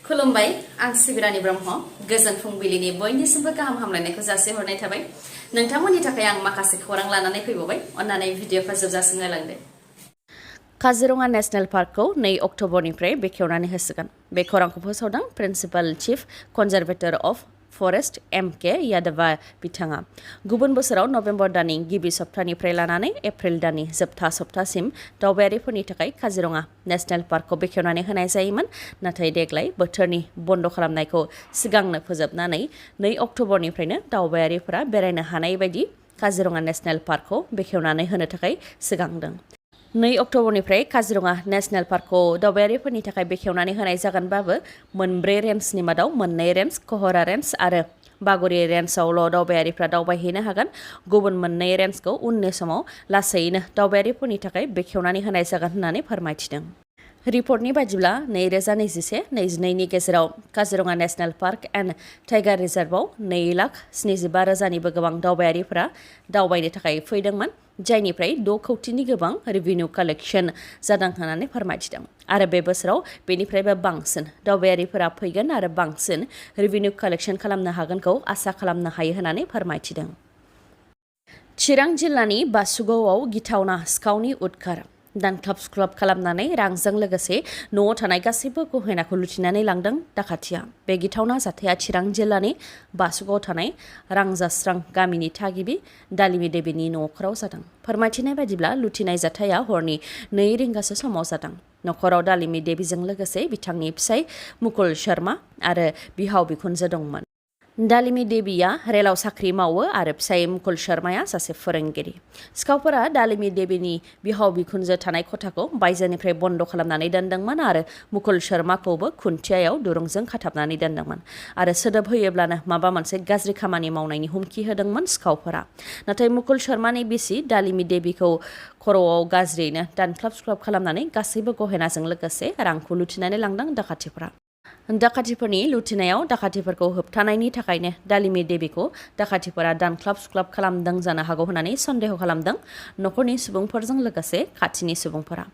खुलुमबाय आं सिबिरानि ब्रह्म गोजोन फुंबिलिनि बयनिसिमबो गाहाम हामलायनायखौ जासिहरनाय थाबाय नोंथांमोननि थाखाय आं माखासे खौरां लानानै फैबावबाय अन्नानै भिडिअखौ जोबजासिम नायलांदो काजिरङा नेशनेल पार्कखौ 2 अक्ट'बरनिफ्राय बेखेवनानै होसिगोन बे खौरांखौ फोसावदों principal chief conservator of forest M K. यादवा बिथाङा गुबुन बोसोराव नभेम्बर दाननि गिबि सप्तानिफ्राय लानानै एप्रिल दाननि जोबथा सप्तासिम दावबायारिफोरनि थाखाय काजिरङा नेशनेल पार्कखौ बेखेवनानै होनाय जायोमोन नाथाय देग्लाय बोथोरनि बन्द खालामनायखौ सिगांनो फोजोबनानै 2 अक्ट'बरनिफ्रायनो दावबायारिफोरा बेरायनो हानाय बायदि काजिरङा नेशनेल पार्कखौ बेखेवनानै होनो थाखाय सिगांदों 2 अक्ट'बरनिफ्राय काजिरङा नेशनेल पार्कखौ दावबायारिफोरनि थाखाय बेखेवनानै होनाय जागोनबाबो 4 रेन्जनि मादाव 2 रेन्ज खौरां रेन्ज आरो बागुरि रेन्जआवल' दावबायारिफ्रा दावबायहैनो हागोन गुबुन 2 रेन्जखौ उननि समाव लासैनो दावबायारिफोरनि थाखाय बेखेवनानै होनाय जागोन होननानै फोरमायथिदों रिपर्टनि बायदिब्ला 2021-22 गेजेराव Kaziranga national park and tiger रिजार्भआव 2,75,000निबो गोबां दावबायारिफोरा दावबायनो थाखाय फैदोंमोन जायनिफ्राय 6 कौटिनि गोबां रेभिनिउ कालेक्शन जादों होननानै फोरमायथिदों आरो बे बोसोराव बेनिफ्रायबो बांसिन दावबायारिफोरा फैगोन आरो बांसिन रेभिनिउ कालेक्शन खालामनो हागोनखौ आसा खालामनो हायो होननानै फोरमायथिदों चिरां जिल्लानि बासुगावआव गिथावना सिखावनि उदखार दानख्लाब सुख्लाब खालामनानै रांजों लोगोसे न'आव थानाय गासैबो गहेनाखौ लुथिनानै लांदों दाखाथिया बे गिथावना जाथाया चिरां जिल्लानि बासुगावआव थानाय रांजास्रां गामिनि थागिबि दालिमि देबीनि न'खराव जादों फोरमायथिनाय बायदिब्ला लुथिनाय जाथाया हरनि 2 रिंगासो समाव जादों न'खराव दालिमि देबीजों लोगोसे बिथांनि फिसाय मुकुल शर्मा आरो बिहाव बिखुनजो दंमोन दालिमि देबीया रेलाव साख्रि मावो आरो फिसाय मुकुल शर्माया सासे फोरोंगिरि सिखावफोरा दालिमि देबीनि बिहाव बिखुनजो थानाय खथाखौ बायजोनिफ्राय बन्द खालामनानै दोनदोंमोन आरो मुकुल शर्माखौबो खुन्थियायाव दुरुंजों खाथाबनानै दोनदोंमोन आरो सोदोब होयोब्लानो माबा मोनसे गाज्रि खामानि मावनायनि हुमखि होदोंमोन सिखावफोरा नाथाय मुकुल शर्मानि बिसि दालिमि देबीखौ खर'आव गाज्रियैनो दानख्लाब सुख्लाब खालामनानै गासैबो गहेनाजों लोगोसे रांखौ लुथिनानै लांदों दाखाथिफोरनि लुथिनायाव दाखाथिफोरखौ होबथानायनि थाखायनो दालिमि देबीखौ दाखाथिफोरा दानख्लाब सुख्लाब खालामदों जानो हागौ होननानै सन्देह खालामदों न'खरनि सुबुंफोरजों लोगोसे खाथिनि सुबुंफोरा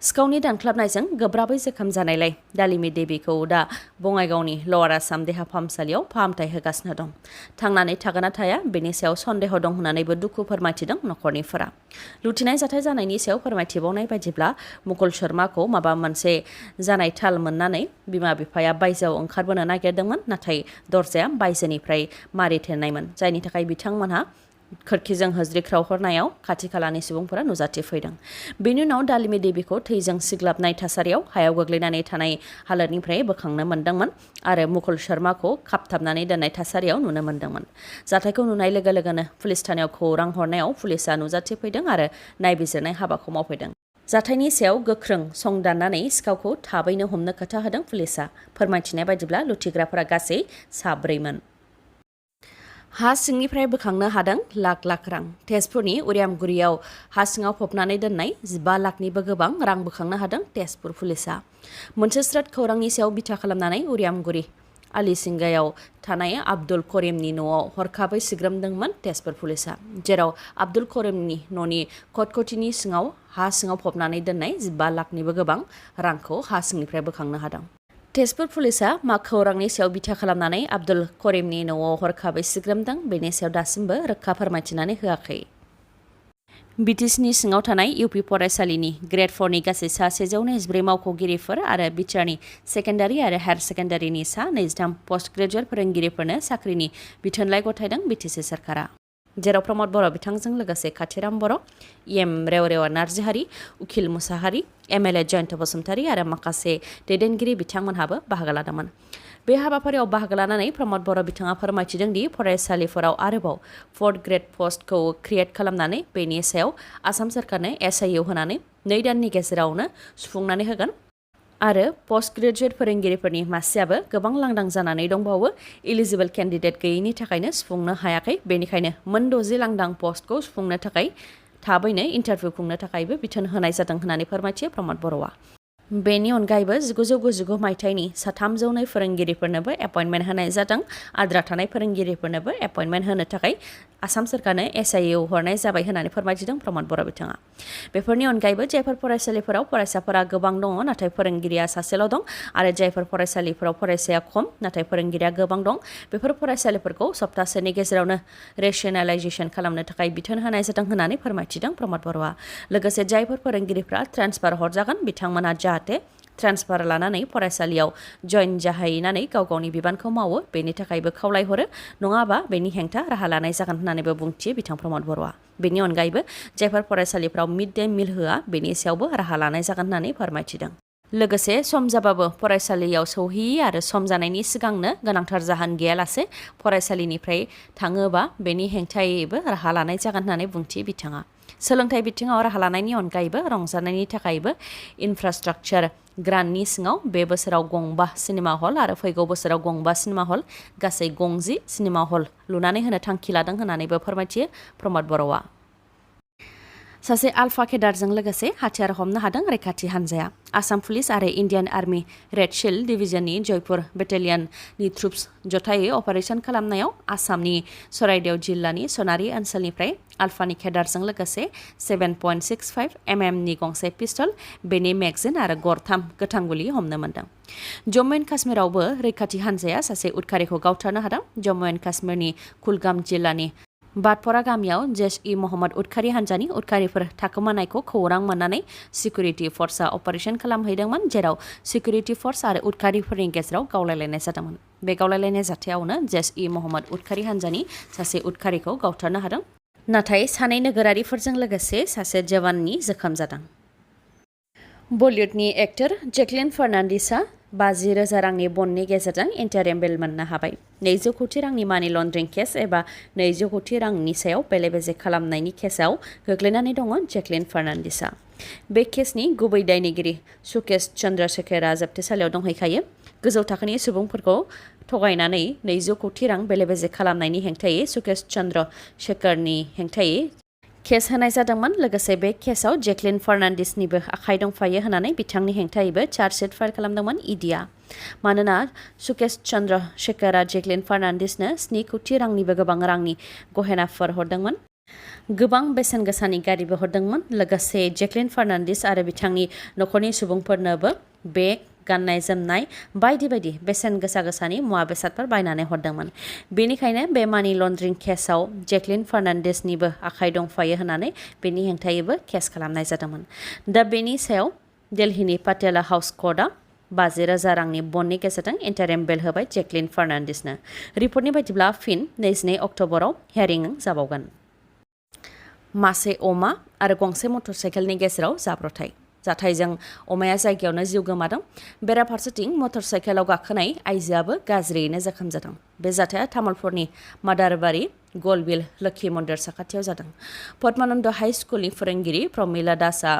सिखावनि दानख्लाबनायजों गोब्राबै जोखोम जानायलाय दालिमि देबीखौ दा बङाइगावनि लवार आसाम देहा फाहामसालियाव फाहामथाय होगासिनो दं थांनानै थागोन ना थाया बेनि सायाव सन्देह दं होननानैबो दुखु फोरमायथिदों न'खरनिफोरा लुथिनाय जाथाय जानायनि सायाव फोरमायथिबावनाय बायदिब्ला मुकुल शर्माखौ माबा मोनसे जानाय थाल मोननानै बिमा बिफाया बायजोआव ओंखारबोनो नागिरदोंमोन नाथाय दरजाया बायजोनिफ्राय मारिथेनायमोन जायनि थाखाय बिथांमोनहा खोरखिजों होज्रिख्रावहरनायाव खाथि खालानि सुबुंफोरा नुजाथिफैदों बेनि उनाव दालिमि देबीखौ थैजों सिग्लाबनाय थासारियाव हायाव गोग्लैनानै थानाय हालोदनिफ्राय बोखांनो मोन्दोंमोन आरो मुकुल शर्माखौ खाबथाबनानै दोननाय थासारियाव नुनो मोन्दोंमोन जाथायखौ नुनाय लोगो लोगोनो पुलिस थानायाव खौरां हरनायाव पुलिसा नुजाथिफैदों आरो नायबिजिरनाय हाबाखौ मावफैदों जाथायनि सायाव गोख्रों संदाननानै सिखावखौ थाबैनो हमनो खोथा होदों पुलिसा फोरमायथिनाय बायदिब्ला लुथिग्राफोरा गासै 4मोन हा सिंनिफ्राय बोखांनो हादों लाख रां तेजपुरनि उरियामगुरियाव हा सिङाव फबनानै दोननाय 15 लाखनिबो गोबां रां बोखांनो हादों तेजपुर पुलिसा मोनसे स्रोद खौरांनि सायाव बिथा खालामनानै उरियामगुरि आलिसिंगायाव थानाय आब्दुल करिमनि न'आव हरखाबै सिग्रोमदोंमोन तेजपुर पुलिसा जेराव आब्दुल करिमनि न'नि खटखटिनि सिङाव हा सिङाव फबनानै दोननाय 15 लाखनिबो गोबां रांखौ हा सिंनिफ्राय बोखांनो हादों तेजपुर पुलिसा मा खौरांनि सायाव बिथा खालामनानै आब्दुल करिमनि न'आव हरखाबै सिग्रोमदों बेनि सायाव दासिमबो रोखा फोरमायथिनानै होआखै बिटिसिनि सिङाव थानाय इउपि फरायसालिनि ग्रेड 4नि गासै 114 मावख'गिरिफोर आरो बिटिआरनि सेकेन्डारि आरो हायार सेकेन्डारिनि 23 पस्ट ग्रेजुवेट फोरोंगिरिफोरनो साख्रिनि बिथोनलाइ गथायदों बिटिसि सरकारा जेराव प्रमद बर' बिथांजों लोगोसे खाथिराम बर' इएम रेवरेवा नार्जिहारि उखिल मुसाहारि एमएलए जयन्त बसुमतारी आरो माखासे दैदेनगिरि बिथांमोनहाबो बाहागो लादोंमोन बे हाबाफारियाव बाहागो लानानै प्रमद बर' बिथाङा फोरमायथिदों दि फरायसालिफोराव आरोबाव 4th ग्रेड पस्टखौ क्रिएट खालामनानै बेनि सायाव आसाम सरकारनो एसआइउ होनानै 2 दाननि गेजेरावनो सुफुंनानै होगोन आरो पस्ट ग्रेजुवेट फोरोंगिरिफोरनि मासियाबो गोबां लांदां जानानै दंबावो इलिजिबल केन्डिडेट गैयैनि थाखायनो सुफुंनो हायाखै बेनिखायनो 60 लांदां पस्टखौ सुफुंनो थाखाय थाबैनो इन्टारभिउ खुंनो थाखायबो बिथोन होनाय जादों होननानै फोरमायथियो प्रमद बर'आ बेनि अनगायैबो 1999 मायथाइनि 302 फोरोंगिरिफोरनोबो एपइन्टमेन्ट होनाय जादों। आद्रा थानाय फोरोंगिरिफोरनोबो एपइन्टमेन्ट होनो थाखाय आसाम सोरखारनो SIU हरनाय जाबाय होननानै फोरमायथिदों प्रमद बर' बिथाङा। बेफोरनि अनगायैबो जायफोर फरायसालिफोराव फरायसाफोरा गोबां दङ नाथाय फोरोंगिरिया सासेल' दं आरो जायफोर फरायसालिफोराव फरायसाया खम नाथाय फोरोंगिरिया गोबां दं बेफोर फरायसालिफोरखौ सप्तासेनि गेजेरावनो रेसनेलाइजेसन खालामनो थाखाय बिथोन होनाय जादों होननानै फोरमायथिदों प्रमद बर'आ। लोगोसे जायफोर फोरोंगिरिफ्रा ट्रेन्सफार हरजागोन बिथांमोना जाहाथे ट्रेन्सफार लानानै फरायसालियाव जइन जाहैनानै गाव गावनि बिबानखौ मावो बेनि थाखायबो खावलायहरो नङाबा बेनि हेंथा राहा लानाय जागोन होननानैबो बुंथियो बिथां प्रमद बर'आ। बेनि अनगायैबो जायफोर फरायसालिफ्राव मिड डे मिल होआ बेनि सायावबो राहा लानाय जागोन होननानै फोरमायथिदों। लोगोसे सम जाबाबो फरायसालियाव सौहैयि आरो सम जानायनि सिगांनो गोनांथार जाहोन गैयालासे फरायसालिनिफ्राय थाङोबा बेनि हेंथायैबो राहा लानाय जागोन होननानै बुंथियो बिथाङा। सोलोंथाइ बिथिङाव राहा लानायनि अनगायैबो रंजानायनि थाखायबो इनफ्रास्ट्राक्चार ग्रान्टनि सिङाव बे बोसोराव गंबा सिनेमा हल आरो फैगौ बोसोराव गंबा सिनेमा हल गासै 60 सिनेमा हल लुनानै होनो थांखि लादों होननानैबो फोरमायथियो प्रमद बर'आ। सासे आल्फा केडारजों लोगोसे हाथियार हमनो हादों रैखाथि हान्जाया। आसाम पुलिस आरो इन्डियान आर्मी रेड शिल्ड डिभिजननि जयपुर बेटेलियननि ट्रुप्स जथायै अपारेशन खालामनायाव आसामनि चराइदेव जिल्लानि सनारि ओनसोलनिफ्राय आल्फानि केडारजों लोगोसे 7.65 mm गंसे पिस्तल बेनि मेगजिन आरो गरथाम गोथां गुलि हमनो मोन्दों। जम्मु एन्ड काश्मीरावबो रैखाथि हान्जाया सासे उदखारिखौ गावथारनो हादों। जम्मु एन्ड काश्मीरनि कुलगाम जिल्लानि बाटपरा गामियाव जैश-इ-मोहम्मद उदखारि हान्जानि उदखारिफोर थाखोमानायखौ खौरां मोननानै सिकिउरिटि फर्सआ अपारेशन खालामहैदोंमोन जेराव सिकिउरिटि फर्स आरो उदखारिफोरनि गेजेराव गावलायलायनाय जादोंमोन। बे गावलायलायनाय जाथायावनो जैश-इ-मोहम्मद उदखारि हान्जानि सासे उदखारिखौ गावथारनो हादों नाथाय सानै नोगोरारिफोरजों लोगोसे सासे जवाननि जोखोम जादों। बलिउडनि एक्टर जेक्लिन फार्नान्डिसआ 50,000 रांनि बन्डनि गेजेरजों इन्टारिम बेल मोननो हाबाय। 200 कोटि रांनि मानि लन्ड्रिं केस एबा 200 कोटि रांनि सायाव बेले-बेजे खालामनायनि केसआव गोग्लैनानै दङ जेक्लिन फार्नान्डिसआ। बे केसनि गुबै दायनिगिरि सुकेश चन्द्रशेखरआ जोबथेसालियाव दंहैखायो। गोजौ थाखोनि सुबुंफोरखौ थगायनानै 200 कोटि रां बेले-बेजे खालामनायनि हेंथायै सुकेश चन्द्रशेखरनि हेंथायै केस होनाय जादोंमोन। लोगोसे बे केसआव जेक्लिन फार्नान्डिसनिबो आखाइ दंफायो होननानै बिथांनि हेंथायैबो चार्जशीट फाइल खालामदोंमोन इडिआ। मानोना सुकेश चन्द्रशेखरआ जेक्लिन फार्नान्डिसनो 7 कोटि रांनिबो गोबां रांनि गहेनाफोर हरदोंमोन। गोबां बेसेन गोसानि गारिबो हरदोंमोन। लोगोसे जेक्लिन फार्नान्डिस आरो बिथांनि नखरनि सुबुंफोरनोबो बेग गाननाय जोमनाय बायदि बायदि बेसेन गोसा-गोसानि मुवा बेसादफोर बायनानै हरदोंमोन। बेनिखायनो बे मानि लन्ड्रिं केसआव जेक्लिन फार्नान्डिसनिबो आखाइ दंफायो होननानै बेनि हेंथायैबो केस खालामनाय जादोंमोन। दा बेनि सायाव दिल्लीनि पाटियाला हाउस कर्टआ 50,000 रांनि बन्डनि गेजेरजों इन्टारिम बेल होबाय जेक्लिन फार्नान्डिसनो। रिपर्टनि बायदिब्ला फिन 22 अक्ट'बराव हियारिं जाबावगोन। मासे अमा आरो गंसे मटरसाइकेलनि गेजेराव जाब्रबथाय जाथायजों अमाया जायगायावनो जिउ गोमादों। बेराफारसेथिं मटरसाइकेलाव गाखोनाय आइजोआबो गाज्रियैनो जोखोम जादों। बे जाथाया तामुलपुरनि मादारबारि गलबिल लोक्षि मन्दिर साखाथियाव जादों। पद्मानन्द हाई स्कुलनि फोरोंगिरि प्रमिला दासआ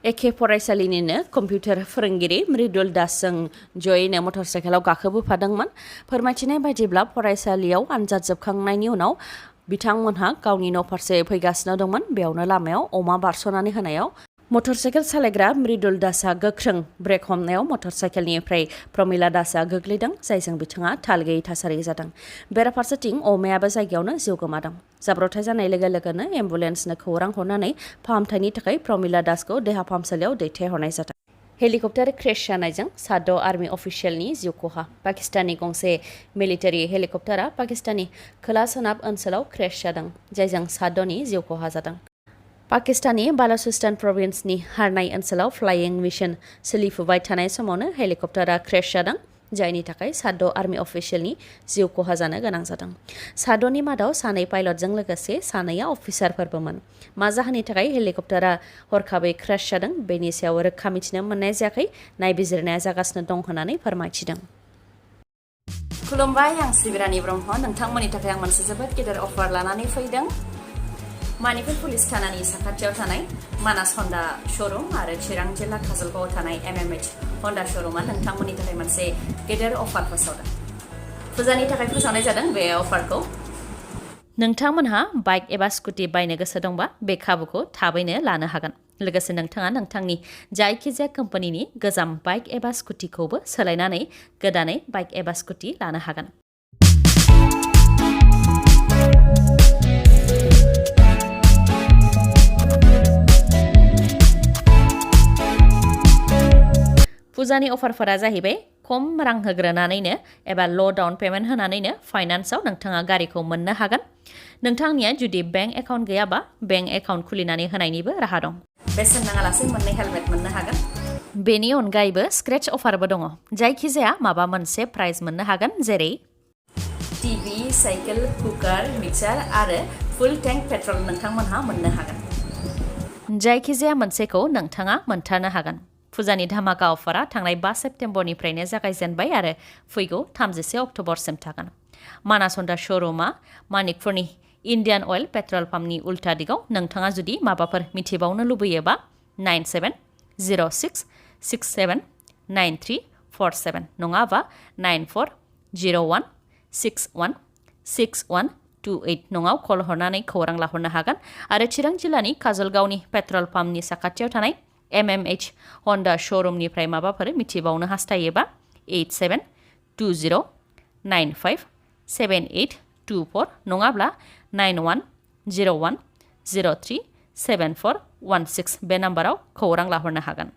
एखे फरायसालिनिनो कम्पिउटार फोरोंगिरि मृदुल दासजों जयैनो मटरसाइकेलाव गाखोबोफादोंमोन। फोरमायथिनाय बायदिब्ला फरायसालियाव आनजाद जोबखांनायनि उनाव बिथांमोनहा गावनि न' फारसे फैगासिनो दंमोन। बेयावनो लामायाव अमा बारस'नानै होनायाव मटरसाइकेल सालायग्रा मृदुल दासआ गोख्रों ब्रेक हमनायाव मटरसाइकेलनिफ्राय प्रमिला दासआ गोग्लैदों जायजों बिथाङा थाल गैयै थासारि जादों। बेराफारसेथिं अमायाबो जायगायावनो जिउ गोमादों। जाब्रबथाय जानाय लोगो लोगोनो एम्बुलेन्सनो खौरां हरनानै फाहामथायनि थाखाय प्रमिला दासखौ देहा फाहामसालियाव दैथायहरनाय जादों। हेलिकप्टार क्रेश जानायजों साद' आर्मि अफिसियेलनि जिउ खहा। पाकिस्ताननि गंसे मिलिटारि हेलिकप्टारा पाकिस्ताननि खोला-सोनाब ओनसोलाव क्रेश जादों जायजों साद'नि जिउ खहा जादों। पाकिस्ताननि बालुचिस्तान प्रभिन्सनि हारनाय ओनसोलाव फ्लाइं मिशन सोलिफुबाय थानाय समावनो हेलिकप्टारा क्रेश जादों जायनि थाखाय साद' आर्मि अफिसियेलनि जिउ खहा जानो गोनां जादों। साद'नि मादाव सानै पाइलटजों लोगोसे सानैया अफिसारफोरबोमोन। मा जाहोननि थाखाय हेलिकप्टारा हरखाबै क्रेश जादों बेनि सायाव रोखा मिथिनो मोननाय जायाखै। नायबिजिरनाया जागासिनो दं होननानै फोरमायथिदों। खुलुमबाय, आं सिबिरानि ब्रह्म। नोंथांमोननि थाखाय आं मोनसे जोबोद गेदेर अफार लानानै फैदों। मानिपुर पुलिस थानानि साखाथियाव थानाय मानास हन्डा श'रुम आरो चिरां जिल्ला काजलगावआव थानाय MMH हन्डा श'रुमा नोंथांमोननि थाखाय मोनसे गेदेर अफार फोसावदों। फुजानि थाखाय फोसावनाय जादों बे अफारखौ। नोंथांमोनहा बाइक एबा स्कुटि बायनो गोसो दंबा बे खाबुखौ थाबैनो लानो हागोन लोगोसे नोंथाङा नोंथांनि जायखिजाया कम्पानिनि गोजाम बाइक एबा स्कुटिखौबो सोलायनानै गोदानै बाइक एबा स्कुटि लानो हागोन फुजानि अफारफोरा जाहैबाय खम रां होग्रोनानैनो एबा ल' डाउन पेमेन्ट होनानैनो फाइनान्सआव नोंथाङा गारिखौ मोननो हागोन नोंथांनिया जुदि बेंक एकाउन्ट गैयाबा बेंक एकाउन्ट खुलिनानै होनायनिबो राहा दं बेसेन नाङालासे मोननै हेलमेट मोननो हागोन बेनि अनगायैबो स्क्रेच अफारबो दङ जायखिजाया माबा मोनसे प्राइज मोननो हागोन जेरै टिभि साइकेल कुकार मिक्सार आरो फुल टेंक पेट्रल नोंथांमोनहा मोननो हागोन जायखिजाया मोनसेखौ नोंथाङा मोनथारनो हागोन फुजानि धामाका अफारा थांनाय 5 सेप्तेम्बरनिफ्रायनो जागायजेनबाय आरो फैगौ 31 अक्ट'बरसिम थागोन मानासन्दा श'रुमा मानिकपुरनि इन्डियान अइल पेट्रल पाम्पनि उल्टा दिगाव नोंथाङा जुदि माबाफोर मिथिबावनो लुबैयोबा 9706679347 नङाबा 9401616128 नङाव कल हरनानै खौरां लाहरनो हागोन आरो चिरां जिल्लानि काजलगावनि पेट्रल पाम्पनि साखाथियाव थानाय MMH हन्डा श'रुमनिफ्राय माबाफोर मिथिबावनो हास्थायोबा 8720957824 नङाब्ला 9101037416 बे नाम्बाराव खौरां लाहरनो हागोन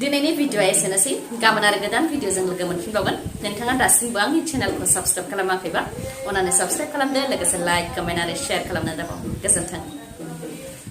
दिनैनि भिडिअ'आ एसेनोसै गाबोन आरो गोदान भिडिअ'जों लोगो मोनफिनबावगोन नोंथाङा दासिमबो आंनि चेनेलखौ साबस्क्राइब खालामाखैबा अन्नानै साबस्क्राइब खालामदो लोगोसे लाइक कमेन्ट आरो शेयार खालामनो दाबाव गोजोन्थों